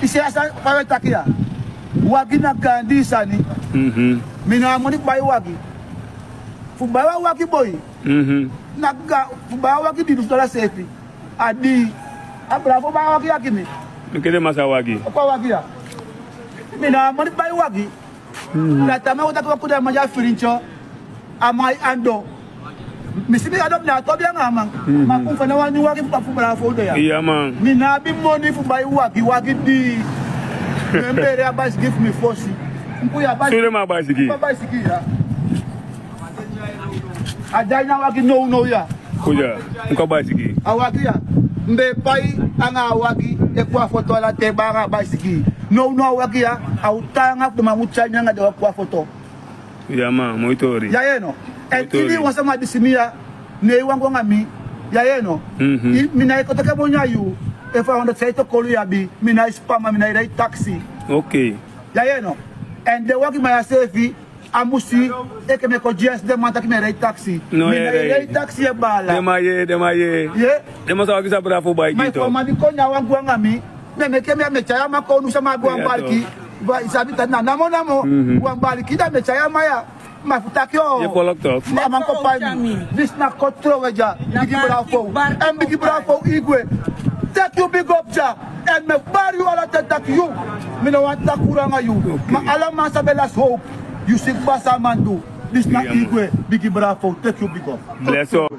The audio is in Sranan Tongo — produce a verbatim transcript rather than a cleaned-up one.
Si a sani fa wi e taki ya. Wagi na gaandi sani. Mi na a moni bai wagi. Fu bai wan wagi boi. Na ga fu bai wan wagi di du fu dala seefi. A di a bravo bai wagi ya gi mi. Mi kede masa wagi. Opo a wagi ya. Mi na a moni bai wagi. Na tama o taki wakuda manja firincho. A mai ando. Mi si mi ando mi na tobi anga a man. Ma kun fana wan nyun wagi fu bravo do ya. Mi na abi moni fu bai wagi wagi di. Mi e bere a baisigi fu mi fosi. Nku ya baisigi. Sure ma baisigi. A baisigi ya. A dai na wagi nownow ya. Kuya nku a baisigi. A wagi ya. Mi be pai anga a wagi e kon a foto ala te bai anga a baisigi. Nownow a wagi ya. A o tan anga fu den man mu tyai mi anga den wagi kon a foto. Ya man, moi tori. Ya yee no. Èn ini wan sama disi mi ya. Ne i wani go anga mi. Ya yee no. Mi nái kon teke moni a yu. Efu a wani dati san i tokolu yu abi. Mi nái span ma mi nái rei taksi. Ya yee no. Èn den wagi man ya seefi a musi. Enke mi e kon gi en si den man taki mi e rei taksi. Mi nái rei taksi e baala. Den man yee, den man yee. Den man sa wagi sa bravo bai gi to. Ma efu a man di kon na a wan go anga mi. Mi e meke mi a mi e tyai a man kon nu sama abi wan baliki. I sabi taki na namo namo. Wan baliki da mi e tyai a man ya. Ma fu taki o. A man kon pai mi. Disi na kon trowe dya. Bigi bravo. Èn bigi bravo igwe. Teki yu bigi op dya. Èn mi e bari yu ala ten taki yu. Mi no wani taki uru anga yu. Ma ala man sabi lasi howpu. Yu si kba san a man du. Disi na igwe. Bigi bravo. Teki yu bigi op.